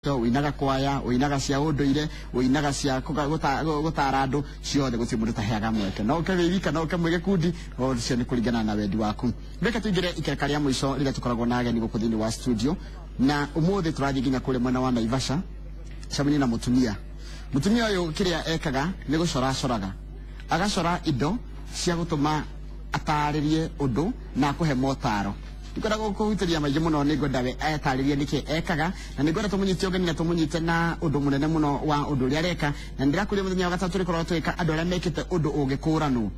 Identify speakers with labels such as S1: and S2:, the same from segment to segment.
S1: Ũinaga kwaya, ũinaga cia ũndũire, ũinaga cia gũtara andũ ciothe, gũtirĩ mũndũ taheaga mweke. No ũke wĩ wika, no ũke mwĩ gĩkundi, o ũcio nĩ kũringana na wendi waku. Reke tũingĩre ikereka rĩa mũico rĩrĩa tũkoragwo na ageni gũkũ thĩinĩ wa studio, na ũmũthĩ tũrathiĩ nginya kũrĩa mwena wa Naivasha cemanie na mũtumia. Mũtumia ũyũ kĩrĩa ekaga nĩ gũcora acoraga, agacora indo cia gũtũma atarĩrie ũndũ na akũhe motaro. Ndikwenda kũhutĩria maingĩ mũno, nĩ ngwenda we atarĩrie nĩkĩ ekaga, na nĩ ngwenda tũmũnyite ũgeni na tũmũnyite na ũndũ mũnene mũno wa ũndũ ũrĩa areka. Na nĩ ndĩrakũria mũthenya wa gatatũ tũrĩkoragwo tũgĩka andũ arĩa mekĩte ũndũ ũngĩkũranwo.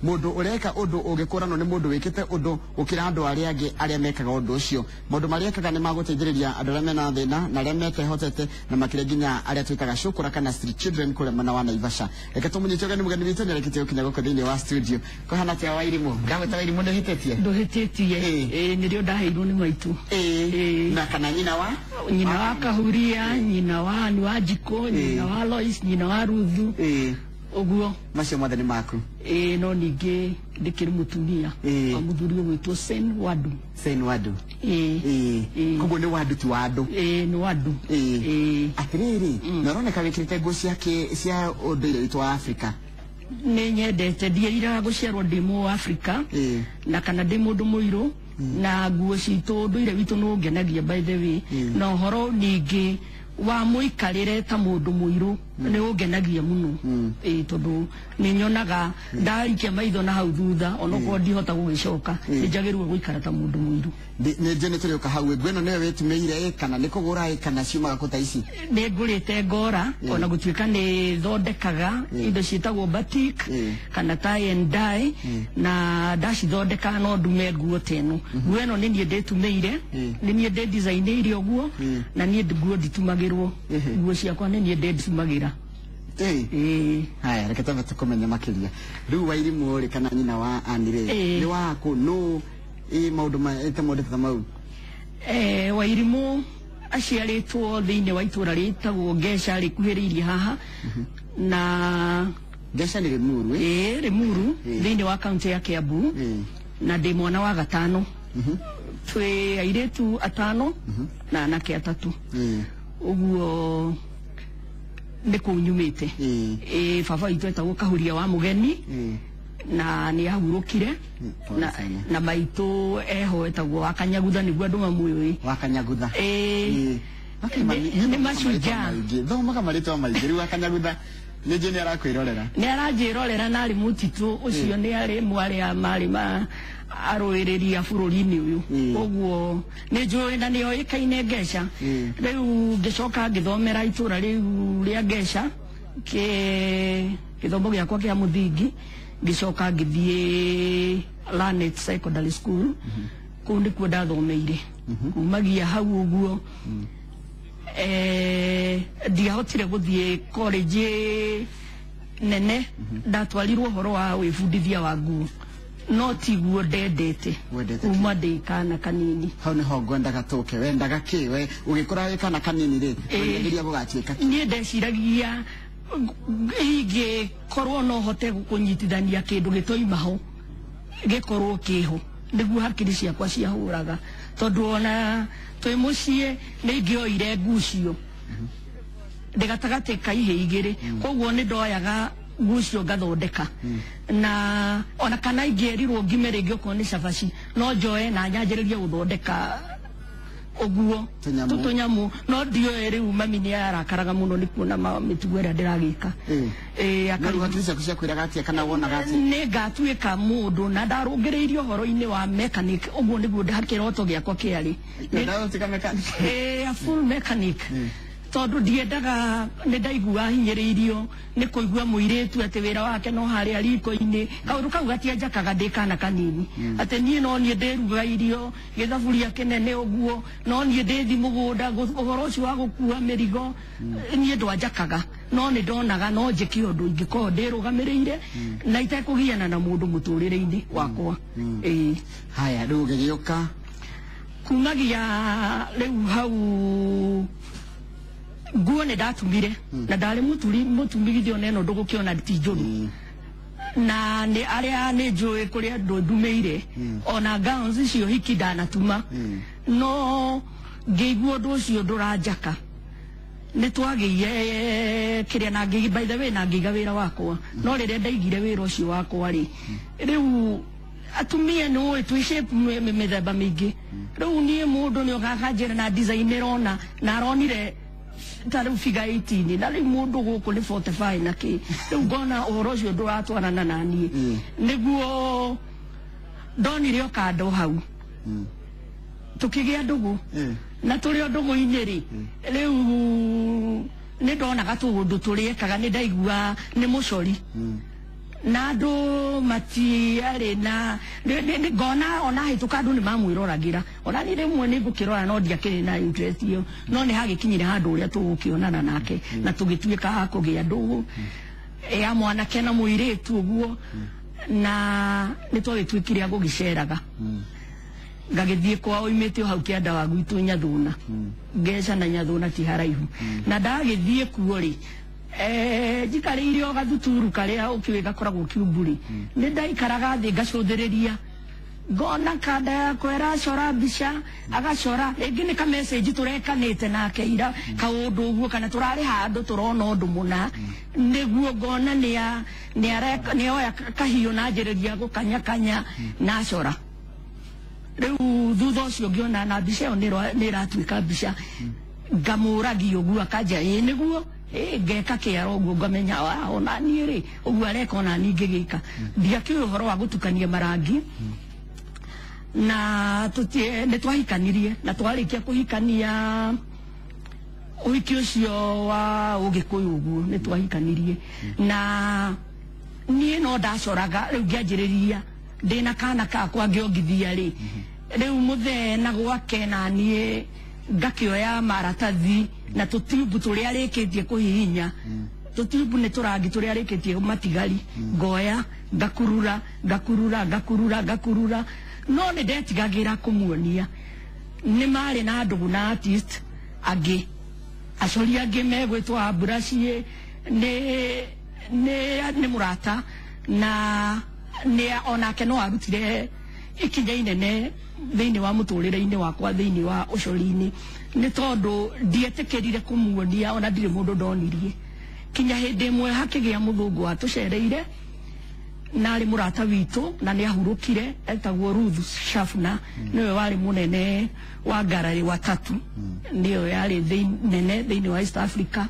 S1: Mũndũ ũreka ũndũ ũngĩkũranwo nĩ mũndũ wĩkĩte ũndũ gũkĩra andũ arĩa angĩ arĩa mekaga ũndũ ũcio. Maũndũ marĩa ekaga nĩ magũteithĩrĩria andũ arĩa mena thĩna na arĩa metehotete, na makĩria nginya arĩa twĩtaga cũkũra kana street children kũrĩa mwena wa Naivasha. Reke tũmũnyite ũgeni mũgeni witũ, nĩ arĩkĩtie gũkinya gũkũ thĩinĩ wa studio. Kũhana atĩa, Wairimũ? Ndagwĩta Wairimũ, ndĩhĩtĩtie?
S2: Ndũhĩtĩtie. Ĩĩ, nĩrĩo ndaheirwo nĩ maitũ. Ĩĩ.
S1: Na kana nyina wa
S2: nyina wa Kahuria, nyina wa Ann wa Njikũ, nyina wa Lois, nyina wa Ruthu, ũguo.
S1: Macio mothe nĩ maku?
S2: Ĩĩ, no ningĩ ndĩkĩrĩ mũtumia wa mũthuri ũgwĩtwo Sen Wadu.
S1: Sen Wadu.
S2: Ĩĩ. Ĩĩ.
S1: Koguo nĩ Wadu ti Wandũ?
S2: Ĩĩ, nĩ Wadu.
S1: Ĩĩ. Atĩrĩrĩ, na ũroneka wĩkĩrĩte nguo cia cia ũndũire witũ wa Afrika.
S2: Nĩ nyendete, ndieriraga gũciarwo ndĩ mũ Afrika na kana ndĩ mũndũ mũirũ, na nguo citũ, ũndũire witũ nĩ ũngenagia, by the way. Na ũhoro ningĩ wa mũikarĩre ta mũndũ mũirũ nĩ ũngenagia mũno. Ĩĩ, tondũ nĩ nyonaga ndarikia maitho na hau thutha, onokorwo ndihota gũgĩcoka, nĩ njagĩrĩirwo gũikara ta mũndũ mũirũ.
S1: Nĩ njũ nĩ tũrĩũka hau. Nguo ĩno nĩwe wĩtumĩire ĩ, kana nĩ kũgũra ĩ, kana ciumaga kũ ta ici?
S2: Nĩ ngũrĩte ngora, ona gũtuĩka nĩ thondekaga indo ciĩtagwo batik kana tie and dye, na ndacithondeka no ndume nguo ta ĩno. Nguo ĩno nĩ niĩ ndĩtumĩire, nĩ niĩ ndĩndicainĩire ũguo, na niĩ nguo nditumagĩrwo. Nguo ciakwa nĩ niĩ ndĩtumagĩra. Ĩĩ.
S1: Haya, reke twambe tũkũmenye makĩria. Rĩu Wairimũ rĩ, kana nyina wa Ani rĩ, nĩ wakũ nũ ĩ maũndũ ta maũndũ ta mau?
S2: Wairimũ aciarĩtwo thĩinĩ wa itũũra rĩtagwo Ngeca rĩkuhĩrĩirie haha na
S1: Ngeca nĩ Rĩmuru ĩ?
S2: Ĩĩ, Rĩmuru, thĩinĩ wa kaunti ya Kiambu. Na ndĩ mwana wa gatano. Twĩ airĩtu atano na anake atatũ. Ũguo nĩ kũu nyumĩte. Ĩĩ, baba witũ etagwo Kahuria wa Mũgeni na nĩ ahurũkire.
S1: Pole
S2: na,
S1: sana.
S2: Na maitũ eho etagwo wa Kanyagutha, nĩguo andũ mamũĩ.
S1: Wa Kanyagutha.
S2: Ĩĩ.
S1: Okay,
S2: Nĩ
S1: nĩ
S2: mashujaa.
S1: maingĩ, thomaga marĩtwa maingĩ. Rĩu wa Kanyagutha nĩ njũĩ nĩ arakwĩrorera.
S2: Nĩ aranjĩrorera, na arĩ mũtitũ ũcio, nĩ arĩ mwarĩa marĩ ma arũĩrĩri a bũrũri-inĩ ũyũ. Ũguo nĩ njũĩ na nĩ oĩkaine Ngeca. Rĩu ngĩcoka ngĩthomera itũũra rĩu rĩa Ngeca kĩ gĩthomo gĩakwa kĩa mũthingi, ngĩcoka ngĩthiĩ Lanet Secondary School. Kũu nĩkuo ndathomeire. Kumagia hau ũguo, ndiahotire gũthiĩ college nene. Ndatwarirwo ũhoro wa wĩbundithia wa nguo, no tiguo ndendete.
S1: Wendete?
S2: Kuma ndĩ kana kanini.
S1: Hau nĩho ngwendaga tũke. Wendaga kĩ we ũgĩkũra wĩ kana kanini rĩ? Wendagia gũgatuĩka kĩ?
S2: Niĩ ndeciragia ingĩkorwo no hote kũnyitithania kĩndũ gĩtoima ho gĩkorwo kĩho, nĩguo hakiri ciakwa ciahũraga, tondũ ona twĩ mũciĩ nĩ ingĩoire ngucio ndĩ gatagatĩ ka ihĩ igĩrĩ, koguo nĩ ndoyaga ngucio ngathondeka, na ona kana ingĩerirwo ngime rĩngĩ okorwo nĩ cabaci, no njoe na nyanjĩrĩrie gũthondeka ũguo.
S1: Tũnyamũ.
S2: Tũnyamũ. No ndioĩ rĩu mami nĩ arakaraga mũno nĩ kuona mĩtugo ĩrĩa ndĩragĩka.
S1: Ĩĩ.
S2: Ĩĩ.
S1: No rĩu hakiri ciaku ciakwĩraga atĩa, kana wonaga atĩa?
S2: Nĩ ngatuĩka mũndũ, na ndarũngĩrĩirie ũhoro-inĩ wa mechanic, ũguo nĩguo kĩroto gĩakwa kĩarĩ.
S1: Wendaga gũtuĩka mechanic?
S2: Ĩĩ, a full mechanic, tondũ ndiendaga, nĩ ndaigua hinyĩrĩirio nĩ kũigua mũirĩtu atĩ wĩra wake no harĩa riko-inĩ. Kaũndũ kau gatianjakaga ndĩ kana kanini, atĩ niĩ no niĩ ndĩruga irio gĩthaburia kĩnene ũguo, no niĩ ndĩthi mũgũnda, ũhoro ũcio wa gũkua mĩrigo niĩ ndwanjakaga. No nĩ ndonaga no njĩke ũndũ ingĩkorwo ndĩrũgamĩrĩire na itekũgiana na mũndũ mũtũrĩre-inĩ wakwa. Ĩĩ.
S1: Haya, rĩu ũgĩgĩũka
S2: Kumagia rĩu hau nguo nĩ ndatumire, na ndarĩ mũturi mũtumigithio ona ĩno ndũgũkĩona ti njũru, na nĩ arĩa nĩ njũĩ kũrĩa andũ ndumĩire, ona gowns icio hiki ndanatuma, no ngĩigua ũndũ ũcio ndũranjaka. Nĩ twagĩire kĩrĩa na ngĩiga, by the way, na ngĩiga wĩra wakwa. No rĩrĩa ndaigire wĩra ũcio wakwa rĩ, rĩu atumia nĩ ũĩ twĩ shape mĩthemba mĩingĩ. Rĩu niĩ mũndũ nĩ okaga akanjĩra na design ĩrona na aronire ta rĩu figure 18, na rĩu mũndũ gũkũ nĩ 45 na kĩ. Rĩu ngona ũhoro ũcio ndũratwarana na niĩ. Nĩguo ndonire o kando hau tukĩgĩa ndũgũ. Na tũrĩ o ndũgũ-inĩ rĩ, rĩu nĩ ndonaga tũũndũ tũrĩekaga, nĩ ndaigua nĩ mũcori na andũ matiarĩ na ngona ona hĩtũka andũ nĩ mamwĩroragĩra. Ona niĩ rĩmwe nĩ ngũkĩrora no ndiakĩrĩ na interest ĩyo, no nĩ hagĩkinyire handũ ũrĩa tũgũkĩonana nake na tũgĩtuĩka a kũgĩa ndũgũ ya mwanake na mũirĩtu ũguo, na nĩ twagĩtuĩkire a gũgĩceraga. Ngagĩthiĩ kwao oimĩte o hau kĩanda wa gwitũ Nyathuna, Ngeca na Nyathuna ti haraihu. Na ndagĩthiĩ kuo rĩ, njikarĩire o gathuturu karĩa ũkĩũĩ gakoragwo kiumbu rĩ, nĩ ndaikaraga thĩ ngacũthĩrĩria, ngona kanda yakwa ĩracora mbica, agacora rĩngĩ nĩ ka message tũrekanĩte nake ira kaũndũ ũguo, kana tũrarĩ handũ tũrona ũndũ mũna, nĩguo ngona nĩoya kahiũ na anjĩrĩria gũkanyakanya na acora. Rĩu thutha ũcio ngĩona na mbica ĩyo nĩ ĩratuĩka mbica, ngamũragia ũguo akanja ĩĩ nĩguo, ngeka kĩara ũguo ngamenya ona niĩ rĩ ũguo areka ona niĩ ngĩgĩka. Ndiakĩũĩ ũhoro wa gũtukania marangi. Na nĩ twahikanirie, na twarĩkia kũhikania ũhiki ũcio wa ũgĩkũyũ ũguo nĩ twahikanirie. Na niĩ no ndacoraga rĩu ngĩanjĩrĩria ndĩna kana kakwa ngĩongithia rĩ, rĩu mũthee na gwake na niĩ ngakĩoya maratathi na tũtiumbu tũrĩa arĩkĩtie kũhihinya, tũtiumbu nĩ tũrangi tũrĩa arĩkĩtie matigari, ngoya ngakurura ngakurura ngakurura ngakurura. No nĩ ndetigagĩra kũmuonia, nĩ marĩ na ndũgũ na artist angĩ, acori angĩ megwĩtwo Amburaciĩ, nĩ mũrata na nĩ onake no arutire ikinya inene thĩinĩ wa mũtũrĩre-inĩ wakwa, thĩinĩ wa ũcori-inĩ, nĩ tondũ ndietĩkĩrire kũmuonia ona ndirĩ mũndũ ndonirie. Kinya hĩndĩ ĩmwe hakĩgĩa mũthũngũ watũcereire na arĩ mũrata witũ na nĩ ahurũkire, etagwo Ruth Shafna, nĩwe warĩ mũnene wa ngarari wa tatu, nĩyo yarĩ nene thĩinĩ wa East Africa.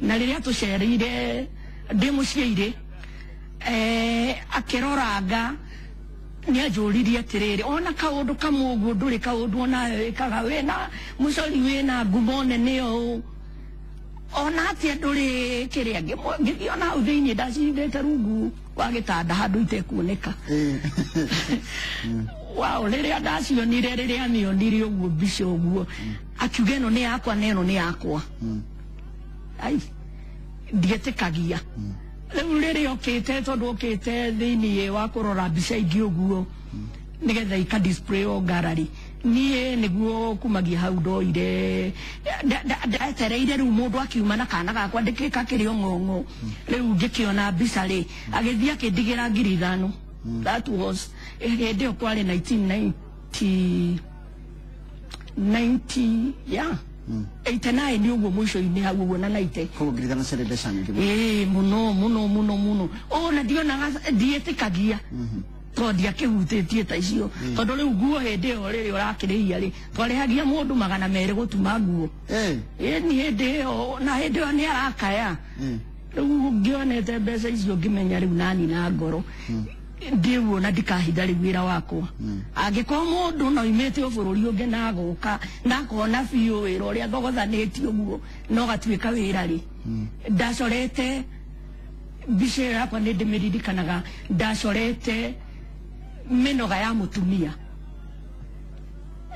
S2: Na rĩrĩa tũcereire ndĩ mũciĩ-rĩ, akĩroranga nĩ anjũririe atĩrĩrĩ, ona kaũndũ kamwe ũguo ndũrĩ kaũndũ onawe wĩkaga, wĩna mũcori wĩna ngumo nene ũũ, ona atĩa ndũrĩ kĩrĩa. Ngĩthiĩ ona hau thĩinĩ ndacindĩte rungu wa gĩtanda handũ itekuoneka. Wow, rĩrĩa ndacionire, rĩrĩa mĩonire ũguo mbica ũguo, akiuga ĩno nĩ yakwa na ĩno nĩ yakwa. Ai, ndietĩkagia. Rĩu rĩrĩa okĩte, tondũ okĩte thĩinĩ wa kũrora mbica ingĩ ũguo nĩgetha ika display o gallery, niĩ nĩguo kumagia hau ndoire ndetereire rĩu mũndũ akiuma na kana gakwa ndĩkĩka kĩrĩ o ng'ong'o. Rĩu ngĩkĩona mbica rĩ, agĩthiĩ akĩndigĩra 5,000. That was hĩndĩ ĩyo kwarĩ 1990 90, yeah, 89 nĩ ũguo mũico-inĩ hau ũguo na 90.
S1: Koguo 5,000 ciarĩ mbeca nyingĩ mũno.
S2: Ĩĩ, mũno mũno mũno mũno. Ona ndionaga, ndietĩkagia tondũ ndiakĩhutĩtie ta icio, tondũ rĩu nguo hĩndĩ ĩyo rĩrĩa ũrakĩrĩhia rĩ, twarĩhagia mũndũ 200 gũtuma nguo. Ĩni hĩndĩ ĩyo, na hĩndĩ ĩyo nĩ arakaya. Rĩu ngĩonete mbeca icio ngĩmenya rĩu nani na ngoro ndiuona ndikahitha rĩu wĩra wakwa. Angĩkorwo mũndũ no oimĩte o bũrũri ũngĩ na agoka na akona biũ wĩra ũrĩa thogothanĩtie ũguo no gatuĩka wĩra rĩ, ndacorete mbica ĩyo yakwa nĩ ndĩmĩririkanaga, ndacorete mĩnoga ya mũtumia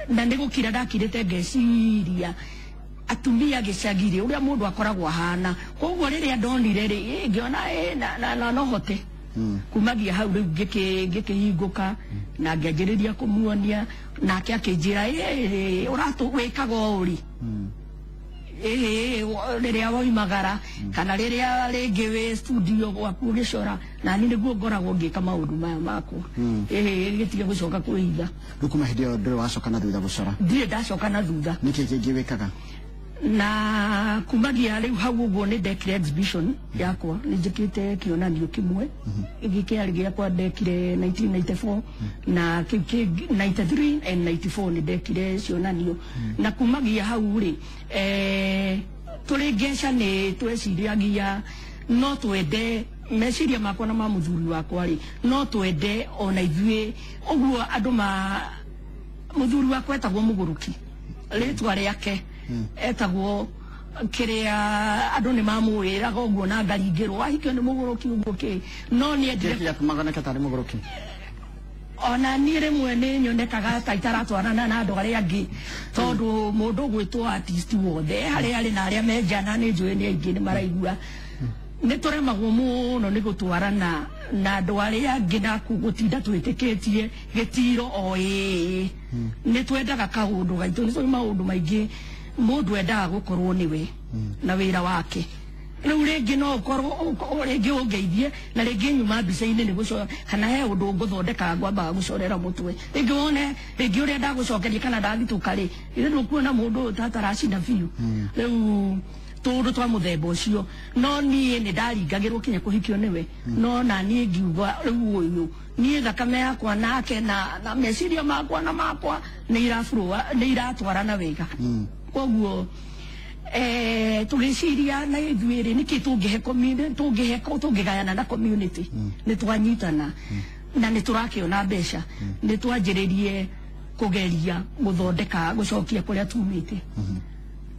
S2: na nĩ gũkira ndakirĩte ngeciria atumia gĩcagi-rĩ ũrĩa mũndũ akoragwo ahana. Koguo rĩrĩa ndonire rĩ, ngĩona na no hote. Kumagia hau rĩu ngĩkĩhingũka na ngĩanjĩrĩria kũmuonia, nake akĩnjĩra wĩkaga ũũ rĩ, rĩrĩa woimagara kana rĩrĩa rĩngĩ wĩ studio gwaku ũgĩcora, na niĩ nĩguo ngoragwo ngĩka maũndũ maya makwa. Gĩtige gũcoka kwĩhitha.
S1: Rĩu kuma hĩndĩ ĩyo ndũrĩ wacoka na thutha gũcora?
S2: Ndirĩ ndacoka na thutha.
S1: Nĩkĩ kĩngĩ wĩkaga?
S2: Na kumagia rĩu hau ũguo nĩ ndekire exhibition yakwa, nĩ njĩkĩte kĩonanio kĩmwe gĩkĩ kĩarĩ gĩakwa ndekire 1994 na kĩu kĩngĩ 93 and 94 nĩ ndekire cionanio. Na kumagia hau rĩ, tũrĩ ngeca nĩ tweciragia no twende meciria makwa na ma mũthuri wakwa rĩ, no twende ona ithuĩ ũguo andũ ma mũthuri wakwa etagwo Mũgũrũki, rĩtwa rĩake etagwo kĩrĩa andũ nĩ mamũĩraga ũguo na ngaringĩrwo ahikio nĩ Mũgũrũki ũguo kĩ, no nĩ endire
S1: Kĩĩ gĩatũmaga oneke tarĩ mũgũrũki?
S2: Ona niĩ rĩmwe nĩ nyonekaga ta itaratwarana na andũ arĩa angĩ, tondũ mũndũ ũgwĩtwo artist wothe harĩa arĩ na arĩa menjana nĩ njũĩ nĩ aingĩ nĩ maraigua nĩ tũremagwo mũno nĩ gũtwarana na andũ arĩa angĩ na gũtinda twĩtĩkĩtie gĩtiro o ĩĩ. Nĩ twendaga kaũndũ gaitũ, nĩ tũrĩ maũndũ maingĩ mũndũ endaga gũkorwo nĩwe na wĩra wake. Rĩu rĩngĩ no ũkorwo rĩngĩ ũngeithie na rĩngĩ nyuma mbica-inĩ nĩ gũcora, kana he ũndũ ngũthondeka ngwambaga gũcorera mũtwe, rĩngĩ wone rĩngĩ ũrĩa ndagũcokeria kana ndathitũka rĩ, ithe ndũkuona mũndũ ũyũ tataracina biũ. Rĩu tũndũ twa mũthemba ũcio, no niĩ nĩ ndaringagĩrwo kinya kũhikio nĩwe, no na niĩ ngiuga rĩu ũyũ niĩ thakame yakwa nake na meciria makwa na makwa nĩ irafurua, nĩ iratwarana wega. Koguo tũgĩciria na ithuĩ rĩ, nĩkĩ tũngĩhe community, tũngĩhe tũngĩgayana na community, nĩ twanyitana na nĩ tũrakĩona mbeca, nĩ twanjĩrĩrie kũgeria gũthondeka gũcokia kũrĩa tumĩte.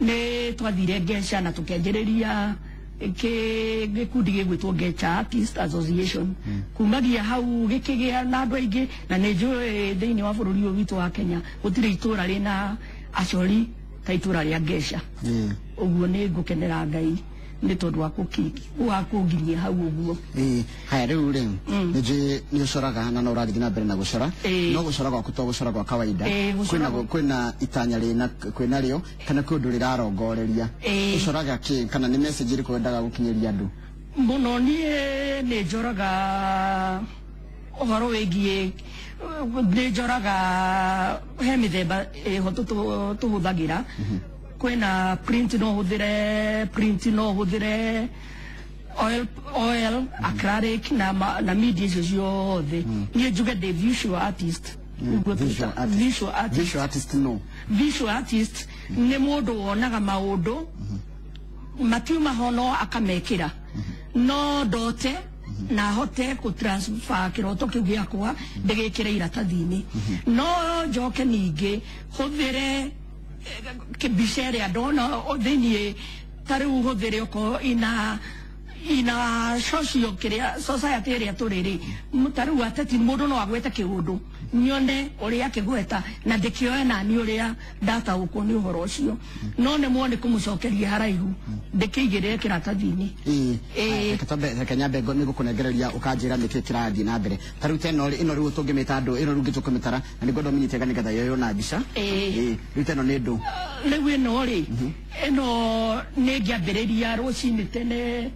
S2: Nĩ twathire Ngeca na tũkĩanjĩrĩria gĩkundi gĩgwĩtwo Ngeca Artist Association. Kumagia hau gĩkĩgĩa na andũ aingĩ, na nĩ njũĩ thĩinĩ wa bũrũri ũyũ witũ wa Kenya gũtirĩ itũra rĩna acori ta itũra rĩa Ngeca. Ũguo nĩ ngũkenera Ngai nĩ tondũ wa kũnginyia hau ũguo.
S1: Haya rĩu rĩ, nĩ njũĩ nĩ ũcoraga na no ũragĩthiĩ na mbere na gũcora, no gũcora gwaku to gũcora gwa kawaida, kwĩna itanya rĩna kwĩna rĩo kana kwĩ ũndũ rĩrarongoreria. Ũcoraga kĩ kana nĩ message ĩrĩkũ wendaga gũkinyĩria andũ?
S2: Mũno niĩ nĩ njoraga ũhoro wĩgiĩ, nĩ njoraga he mĩthemba ĩho tũhũthagĩra. Kwĩna print, no hũthĩre print, no hũthĩre oil, acrylic na media icio ciothe. Niĩ njuge ndĩ visual artist.
S1: Visual artist.
S2: Visual artist.
S1: Visual artist no.
S2: Visual artist nĩ mũndũ wonaga maũndũ matiuma ho no akamekĩra, no ndote na hote kũ transfer kĩroto kĩu gĩakwa ndĩgĩkĩre iratathi-inĩ, no njoke ningĩ hũthĩre mbica ĩrĩa ndona thĩiniĩ, ta rĩu hũthĩre okorwo ina social kĩrĩa society ĩrĩa tũrĩ rĩ, ta rĩu ateti mũndũ no agwete kĩũndũ nyone ũrĩa akĩgweta na ndĩkĩoe nani ũrĩa ndataũkwo nĩ ũhoro ũcio, no nĩmwo nĩ kũmũcokeria haraihu ndĩkĩigĩrĩre kĩratathi-inĩ.
S1: Reke nyambe nĩ gũkũnengereria ũkanjĩra nĩkĩ kĩrathiĩ na mbere. Ta rĩu ta ĩno rĩ, ĩno rĩu tũngĩmĩta andũ, ĩno rĩu ngĩ tũkũmĩtara na nĩ ngwenda ũmĩnyite nĩgetha yoywo na mbica. Rĩu ta ĩno nĩ ndũ.
S2: Rĩu ĩno rĩ, ĩno nĩ ngĩambĩrĩria rũcinĩ tene,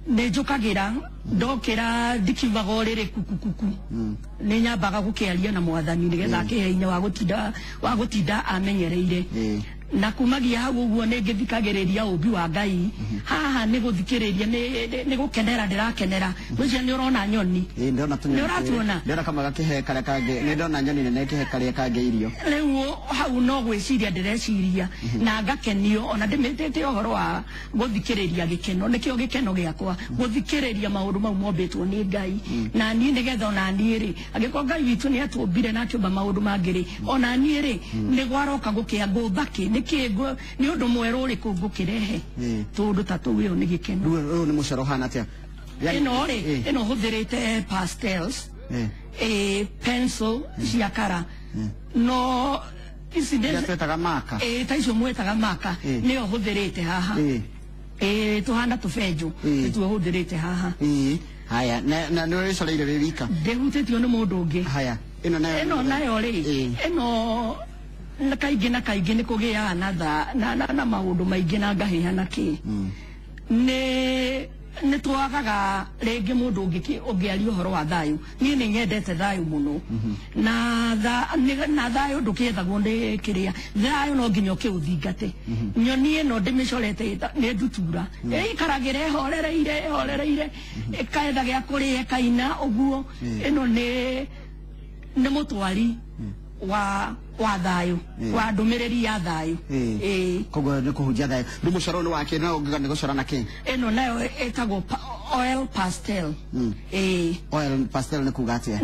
S2: nĩ njũkagĩra ndokĩra ndikiugaga ũrĩrĩ kukukuku, nĩ nyambaga gũkĩaria na mwathani nĩgetha akĩhe hinya wa gũtinda amenyereire. Na kumagia hau ũguo nĩ ngĩthikagĩrĩria ũmbi wa Ngai. Haha nĩ gũthikĩrĩria, nĩ gũkenera ndĩrakenera. Ngwĩciria nĩ ũrona nyoni.
S1: Ndĩrona tũnyoni.
S2: Nĩ ũratuona?
S1: Ndĩrona kamwe gakĩhe karĩa kangĩ, nĩ ndĩrona nyoni nene ĩkĩhe karĩa kangĩ irio.
S2: Rĩu hau no gwĩciria ndĩreciria na ngakenio, ona ndĩmĩtĩte ũhoro wa gũthikĩrĩria gĩkeno, nĩkĩo gĩkeno gĩakwa gũthikĩrĩria maũndũ mau mombĩtwo nĩ Ngai. Na niĩ nĩgetha ona niĩ rĩ, angĩkorwo Ngai witũ nĩ atũmbire na akĩũmba maũndũ mangĩ rĩ, ona niĩ rĩ nĩ gwaroka gũkĩa ngũmba kĩ, nĩkĩ nĩ ũndũ mwerũ ũrĩkũ ngũkĩrehe tũndũ ta tũu. Ĩyo nĩ gĩkeno.
S1: Rĩu ũyũ nĩ mũcoro ũhana atĩa?
S2: Ĩno rĩ, ĩno hũthĩrĩte pastels, pencil cia kara, no ici
S1: Iria twĩtaga maka.
S2: Ta icio mwĩtaga maka, nĩyo hũthĩrĩte haha. Tũhana tũbenjũ nĩtuo hũthĩrĩte haha.
S1: Haya, na nĩ ũrĩcoreire wĩ wika?
S2: Ndĩhutĩtio nĩ mũndũ ũngĩ.
S1: Haya, ĩno nayo.
S2: Ĩno nayo rĩ, ĩno na kaingĩ na kaingĩ nĩ kũgĩaga na na maũndũ maingĩ na ngahĩha na kĩ. Nĩ Nĩ twagaga rĩngĩ mũndũ ũngĩaria ũhoro wa thayũ. Niĩ nĩ nyendete thayũ mũno, na thayũ ndũkĩethagwo nĩ kĩrĩa, thayũ no nginya ũkĩũthingate. Nyoni ĩno ndĩmĩcorete nĩ ndutura, ĩikaragĩra ĩhorereire ĩkaetha gĩa kũrĩa ĩkaina ũguo. Ĩno nĩ mũtwari wa thayũ, wa ndũmĩrĩri ya thayũ.
S1: Koguo nĩ kũhunjia thayũ. Rĩu mũcoro nĩ wake no ũngiuga nĩ gũcora na kĩ?
S2: Ĩno nayo ĩtagwo oil pastel.
S1: Oil pastel nĩ kuga atĩa?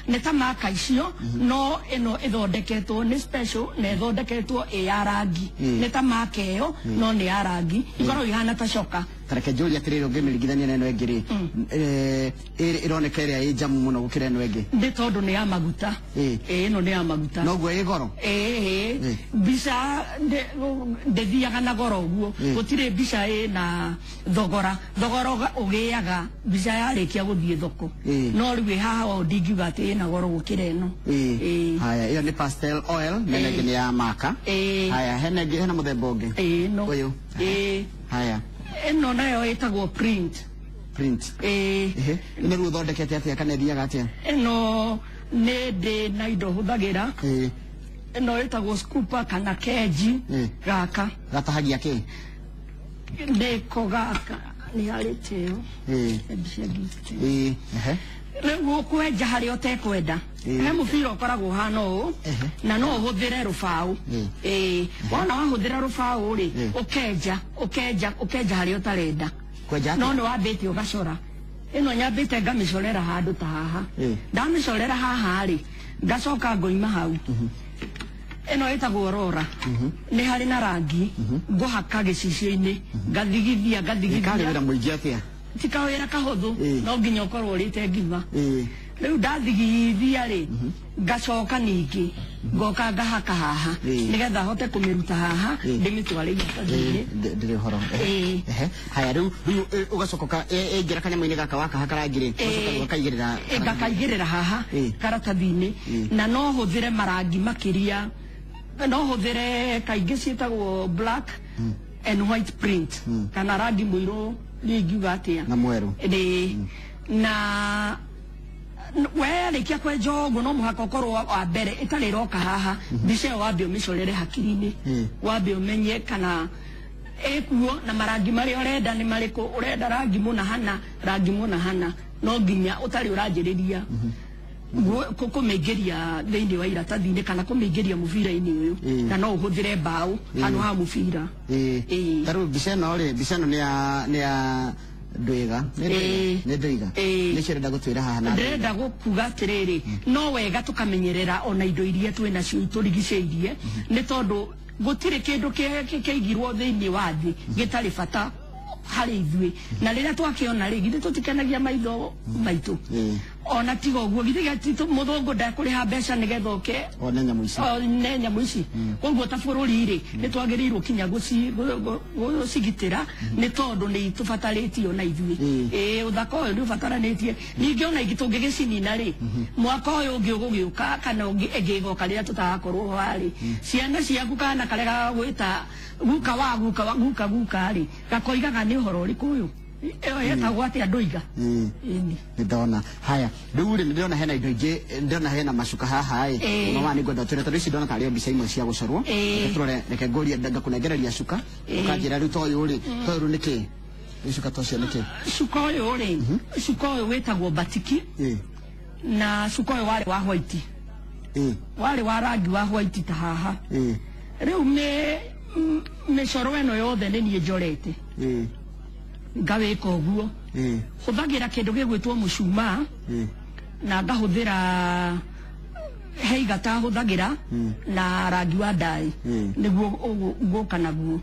S2: Nĩ ta maka icio, no ĩno ĩthondeketwo nĩ special na ĩthondeketwo ĩ ya rangi. Nĩ ta maka ĩyo no nĩ ya rangi, ikoragwo ihana ta coka.
S1: Tareke njũrie atĩrĩrĩ, ũngĩmĩringithania na ĩno ĩngĩ rĩ, ĩroneka ĩrĩa ĩ njamu mũno gũkĩra ĩno ĩngĩ.
S2: Nĩ tondũ nĩ ya maguta. Ĩno nĩ ya maguta.
S1: Noguo ĩ goro?
S2: Mbica ndĩthiaga na goro ũguo, gũtirĩ mbica ĩna thogora. Thogora ũgĩaga mbica yarĩkia gũthiĩ thoko, no rĩu ĩ haha ũũ ndingiuga atĩ ĩna goro gũkĩra ĩno.
S1: Haya, ĩyo nĩ pastel oil, na ĩno ĩngĩ nĩ ya maka. Haya, hena ĩngĩ, hena mũthemba ũngĩ?
S2: Ĩno.
S1: Ũyũ. Haya.
S2: Ĩno nayo ĩtagwo print.
S1: Print. Ĩno rĩu ũthondekete atĩa kana ĩthiaga atĩa?
S2: Ĩno nĩ ndĩ na indo hũthagĩra. Ĩno ĩtagwo scooper kana keji. Gaka.
S1: Gatahagia kĩ?
S2: Nĩko gaka nĩ harĩ tĩo. Rĩu ũkwenja harĩa ũtekwenda. He mũbira ũkoragwo ũhana ũũ, na no ũhũthĩre rũbaũ. Wona wahũthĩra rũbaũ rĩ, ũkenja, ũkenja, ũkenja harĩa ũtarenda. No nĩ wambĩte ũgacora. Ĩno nyambĩte ngamĩcorera handũ ta haha. Ndamĩcorera haha rĩ, ngacoka ngoima hau. Ĩno ĩtagwo rora. Nĩ harĩ na rangi, ngũhaka gĩcicio-inĩ, ngathigithia, ngathigithia.
S1: Karĩ wĩra mũingĩ atĩa?
S2: Ti kawĩra kahũthũ, no nginya ũkorwo ũrĩte ngima. Rĩu ndathigithia rĩ, ngacoka ningĩ ngoka ngahaka haha nĩgetha hote kũmĩruta haha ndĩmĩtware iratathi-inĩ.
S1: Ndĩrĩ ũhoro. Haya, rĩu ũgacoka ĩngĩra kanyamũ-inĩ gaka wakahaka rangi rĩ, ũgacoka ũgakaigĩrĩra.
S2: Ngakaigĩrĩra haha karatathi-inĩ, na no hũthĩre marangi makĩria, no hũthĩre kaingĩ ciĩtagwo black and white print, kana rangi mũirũ ingiuga atĩa
S1: na mwerũ.
S2: Na werĩkia kwenja ũguo no mũhaka ũkorwo wa mbere ĩtarĩ ĩroka haha, mbica ĩyo wambe ũmĩcorere hakiri-inĩ, wambe ũmenye kana ĩkuo na marangi marĩa ũrenda nĩ marĩkũ, ũrenda rangi mũna hana, rangi mũna hana, no nginya ũtarĩ ũranjĩrĩria kũmĩingĩria thĩinĩ wa iratathi-inĩ kana kũmĩingĩria mũbira-inĩ ũyũ, na no ũhũthĩre mbaũ handũ ha mũbira.
S1: Ta rĩu mbica ĩno rĩ, mbica ĩno nĩ ya Ndwiga. Nĩ Ndwiga. Nĩ cio ndĩrenda gũtwĩra haha na
S2: ndĩrenda gũkuga atĩrĩrĩ, no wega tũkamenyerera ona indo iria twĩ nacio itũrigicĩirie, nĩ tondũ gũtirĩ kĩndũ kĩigirwo thĩinĩ wa thĩ gĩtarĩ bata harĩ ithuĩ, na rĩrĩa twakĩona rĩ, githĩ tũtikenagia maitho maitũ? Ona tiga ũguo, githĩ mũthũngũ ndekũrĩha mbeca nĩgetha oke
S1: one nyamũ ici?
S2: One nyamũ ici. Koguo ta bũrũri rĩ, nĩ twagĩrĩirwo kinya gũcigitĩra, nĩ tondũ nĩ itũbatarĩtie ona ithuĩ. Ũthaka ũyũ nĩ ũbataranĩtie. Ningĩ ona tũngĩgĩcinina rĩ, mwaka ũyũ ũngĩ ũgũgĩũka kana ĩngĩ ĩgoka rĩrĩa tũtagakorwo ho rĩ, ciana ciaku kana karĩa gagagwĩta guka wa guka wa guka guka rĩ, gakoigaga nĩ ũhoro ũrĩkũ ũyũ? Ĩyo ĩtagwo atĩa Ndũiga?
S1: Nĩ ndona. Haya, rĩu rĩ, ndĩrona hena indo ingĩ, ndĩrona hena macuka haha ĩ. Mama nĩ ngwenda ũtwĩre, tondũ ici ndona tarĩ o mbica imwe cia gũcorwo. Reke tũrore, reke ngũrie, ngakũnengereria cuka, ũkanjĩra rĩu to ũyũ rĩ, to ũyũ rĩu nĩ kĩ? Rĩu cuka to ũcio nĩ kĩ?
S2: Cuka ũyũ rĩ, cuka ũyũ wĩtagwo batiki. Na cuka ũyũ warĩ wa white. Warĩ wa rangi wa white ta haha. Rĩu mĩcoro ĩno yothe nĩ niĩ njorete. Ngawĩka ũguo. Hũthagĩra kĩndũ gĩgwĩtwo mũcumaa, na ngahũthĩra he igata hũthagĩra na rangi wa ndai, nĩguo ngũka naguo.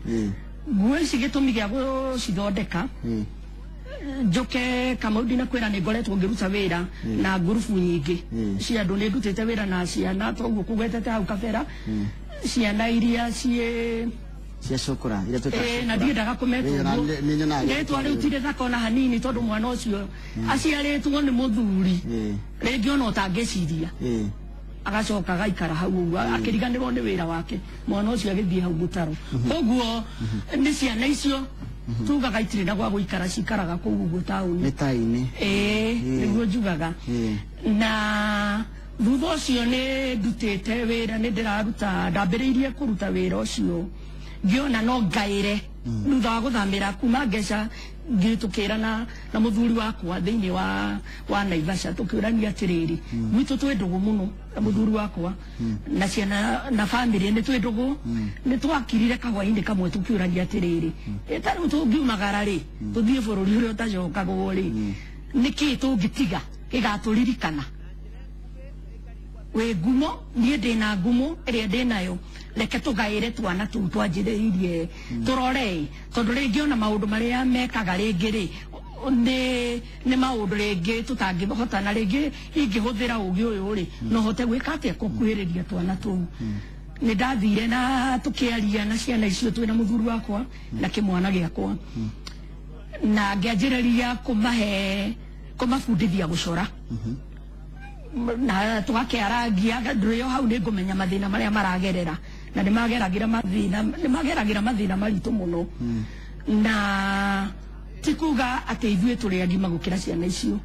S2: Nguo ici gĩtũmi gĩa gũcithondeka, njoke Kamau ndinakwĩra nĩ ngoretwo ngĩruta wĩra na ngurubu nyingĩ cia andũ, nĩ ndutĩte wĩra na ciana toguo kũgwetete hau kabera, ciana iria ciĩ
S1: cia cukura iria twĩtaga
S2: na ndiendaga kũmeta ũguo. Rĩtwa rĩu ti rĩthaka ona hanini, tondũ mwana ũcio aciarĩtwo nĩ mũthuri rĩngĩ ona ũtangĩciria, agacoka agaikara hau ũguo akĩriganĩrwo nĩ wĩra wake, mwana ũcio agĩthiĩ hau mũtaro. Koguo nĩ ciana icio Tugaga itirĩ na gwa gũikara cikaraga kũu ũguo taũni.
S1: Mĩtai-inĩ.
S2: Ĩĩ, nĩguo njugaga. Na thutha ũcio nĩ ndutĩte wĩra, nĩ ndĩraruta, ndambĩrĩirie kũruta wĩra ũcio ngĩona no ngaĩre thutha wa gũthamĩra kuma Ngeca, ngĩtũkĩra na mũthuri wakwa thĩinĩ wa Naivasha, tũkĩũrania atĩrĩrĩ, gwitũ twĩ ndũgũ mũno na mũthuri wakwa na ciana na family nĩ twĩ ndũgũ. Nĩ twakirire kahwainĩ kamwe tũkĩũrania atĩrĩrĩ, ta rĩu tũngiumagara rĩ, tũthiĩ bũrũri ũrĩa ũtacokagwo rĩ, nĩkĩĩ tũngĩtiga gĩgatũririkana? Wĩ ngumo, niĩ ndĩna ngumo ĩrĩa ndĩnayo, reke tũgaĩre twana tũu twanjĩrĩirie tũrore, tondũ rĩngĩ ona maũndũ marĩa mekaga rĩngĩ rĩ nĩ maũndũ rĩngĩ tũtangĩhota, na rĩngĩ ingĩhũthĩra ũgĩ ũyũ rĩ, no hote gwĩka atĩa kũkuhĩrĩria twana tũu. Nĩ ndathire na tũkĩaria na ciana icio twĩna mũthuri wakwa na kĩmwana gĩakwa, na ngĩanjĩrĩria kũmabundithia gũcora na tũgakĩarangia ndũrĩ o hau nĩ ngũmenya mathĩna marĩa maragerera, na nĩ mageragĩra mathĩna maritũ mũno. Na ti kuga atĩ ithuĩ tũrĩ agima gũkĩra ciana icio.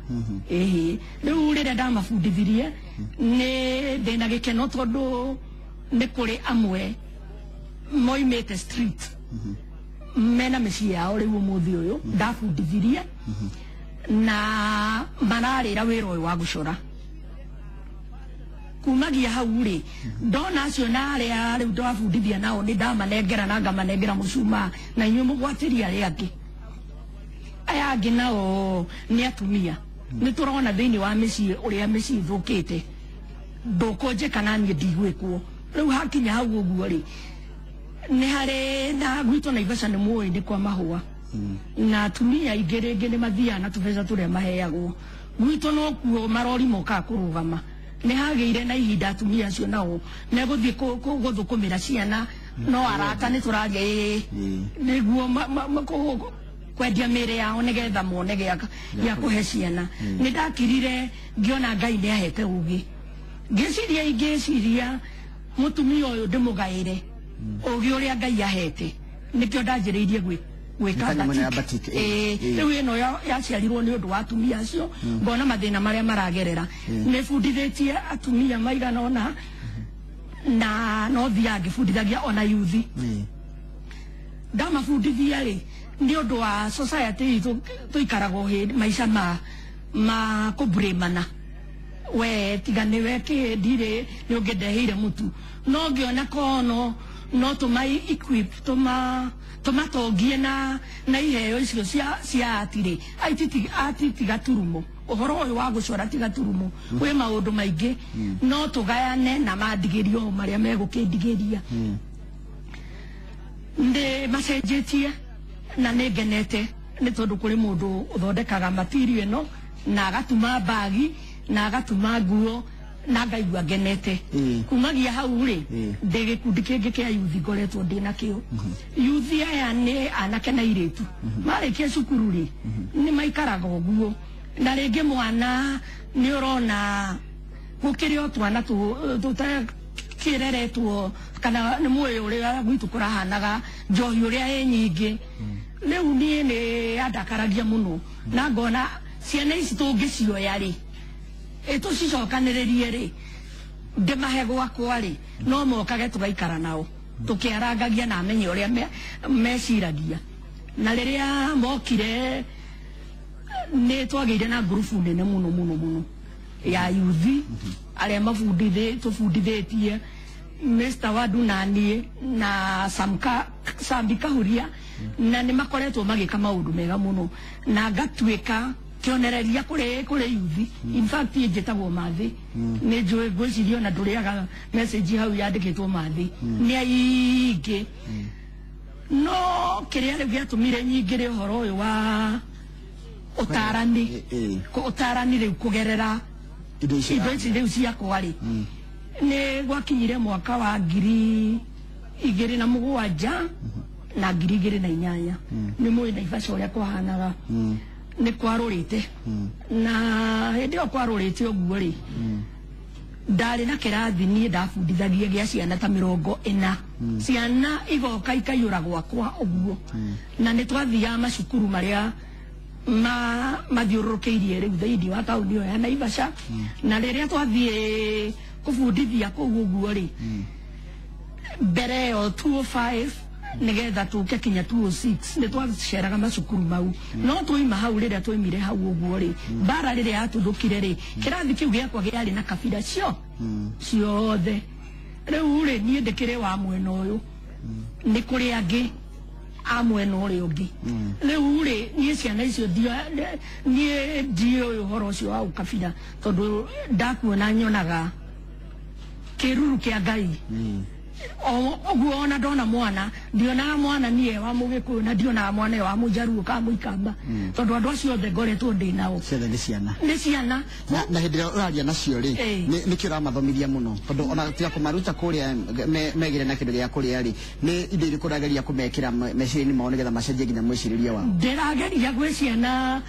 S2: Ĩhĩ, rĩu rĩrĩa ndamabundithirie nĩ ndĩna gĩkeno tondũ nĩ kũrĩ amwe moimĩte street mena mĩciĩ yao rĩu ũmũthĩ ũyũ ndabundithirie, na mararĩra wĩra ũyũ wa gũcora. Kumagia hau rĩ, ndona acio na arĩa rĩu ndabundithia nao nĩ ndamanengera na ngamanengera mũcumaa, na inyuĩ mũgwatĩria arĩa angĩ. Aya angĩ nao nĩ atumia. Nĩ tũrona thĩinĩ wa mĩciĩ ũrĩa mĩciĩ ĩthũkĩte, ndũkũnjĩka na niĩ ndigwĩkwo. Rĩu hakinya hau ũguo rĩ, nĩ harĩ na gwitũ Naivasha nĩ mũĩ nĩ kwa mahũa, na atumia aingĩ rĩngĩ nĩ mathiaga na tũbeca tũrĩa maheagwo. Gwitũ nokuo marori mokaga kũrũgama. Nĩ hagĩire na ihinda atumia acio nao megũthiĩ gũthũkũmĩra ciana, no arata nĩ tũraria ĩĩ, nĩguo kwendia mĩĩrĩ yao nĩgetha mone gĩa kũhe ciana. Nĩ ndakirire ngĩona Ngai nĩ ahete ũgĩ, ngĩciria ingĩciria mũtumia ũyũ ndĩmũgaĩre ũgĩ ũrĩa Ngai ahete, nĩkĩo ndanjĩrĩirie gwĩka batik. Rĩu ĩno yaciarirwo nĩ ũndũ wa atumia acio, ngona mathĩna marĩa maragerera. Nĩ bundithĩtie atumia maigana ũna, na no thiaga ngĩbundithagia ona yuthi. Ndamabundithia rĩ, nĩ ũndũ wa society itũ tũikaragwo hĩndĩ maica ma kũbrĩmana, we tiga nĩwe kĩ ndirĩ nĩ ũngĩndeheire mũtu, no ngĩona kono no tũma equip tũmatongie na iheo icio cia atirĩ ati tiga turumo. Ũhoro ũyũ wa gũcora tiga turumo, wĩ maũndũ maingĩ, no tũgayane na mandigĩrio marĩa megũkĩndigĩria. Nĩ macenjetie na nĩ ngenete nĩ tondũ kũrĩ mũndũ ũthondekaga material ĩno na agatuma mbagi na agatuma nguo na ngaigua ngenete. Kumagia hau rĩ, ndĩ gĩkundi kĩngĩ kĩa yuthi ngoretwo ndĩ nakĩo. Yuthi aya nĩ anake na airĩtu marĩkia cukuru rĩ, nĩ maikaraga ũguo, na rĩngĩ mwana nĩ ũrona gũkĩrĩ o twana tũtakĩreretwo, kana nĩ mũĩ ũrĩa gwitũ kũrahanaga, njohi ũrĩa ĩ nyingĩ. Rĩu niĩ nĩ yandakaragia mũno, na ngona ciana ici tũngĩcioya rĩ, tũcicokanĩrĩrie rĩ, ndĩmahe gwakwa rĩ, no mokage tũgaikara nao tũkĩarangagia na amenye ũrĩa meciragia. Na rĩrĩa mokire nĩ twagĩire na ngurubu nene mũno mũno mũno ya yuthi arĩa tũbundithĩtie Mr. Wadu na niĩ na Sambi Kahuria, na nĩ makoretwo magĩka maũndũ mega mũno, na ngatuĩka kĩonereria kũrĩ yuthi. In fact njĩtagwo Mathĩ, nĩ njũĩ ngwĩciria ona ndũrĩaga message hau yandĩkĩtwo Mathĩ, nĩ aingĩ. No kĩrĩa rĩu gĩatũmire nyingĩre ũhoro ũyũ wa ũtarani, ũtarani rĩu kũgerera indo ici rĩu ciakwa rĩ, nĩ gwakinyire mwaka wa 2007 na 2008. Nĩ mũĩ Naivasha ũrĩa kwahanaga, nĩ kwarũrĩte, na hĩndĩ ĩyo kwarũrĩte ũguo rĩ, Ndarĩ na kĩrathi niĩ ndabundithagia gĩa ciana ta 40. Ciana igoka ikaiyũra gwakwa ũguo. Na nĩ twathiaga macukuru marĩa mathiũrũrũkĩirie rĩu thĩinĩ wa taũni ĩyo ya Naivasha. Na rĩrĩa twathiĩ kũbundithia kũu ũguo rĩ, mbere ĩyo 205 nĩgetha tũke kinya 206 nĩ twaceraga macukuru mau. No twaima hau, rĩrĩa twaimire hau ũguo rĩ, mbara rĩrĩa yatuthũkire rĩ, kĩrathi kĩu gĩakwa kĩarĩ na kabira cio ciothe. Rĩu rĩ, niĩ ndĩkĩrĩ wa mwena ũyũ, nĩ kũrĩ angĩ a mwena ũrĩa ũngĩ. Rĩu rĩ, niĩ ciana icio niĩ ndiũĩ ũhoro ũcio wa ũkabira, tondũ ndakuona nyonaga kĩruru kĩa Ngai. Ũguo ona ndona mwana, ndionaga mwana niĩ wa Mũgĩkũyũ na ndionaga mwana wa Mũjaruo kana Mũikamba, tondũ andũ acio othe ngoretwo ndĩ nao
S1: ciothe nĩ ciana.
S2: Nĩ ciana.
S1: Na hĩndĩ ĩrĩa ũraria nacio rĩ, nĩkĩ ũramathomithia mũno? Tondũ ona tiga kũmaruta kũrĩa megĩre na kĩndũ gĩa kũrĩa rĩ, nĩ indo irĩkũ ũrageria kũmekĩra meciria-inĩ mao nĩgetha macenjie nginya mwĩcirĩrie wao?
S2: Ndĩrageria gwĩ ciana,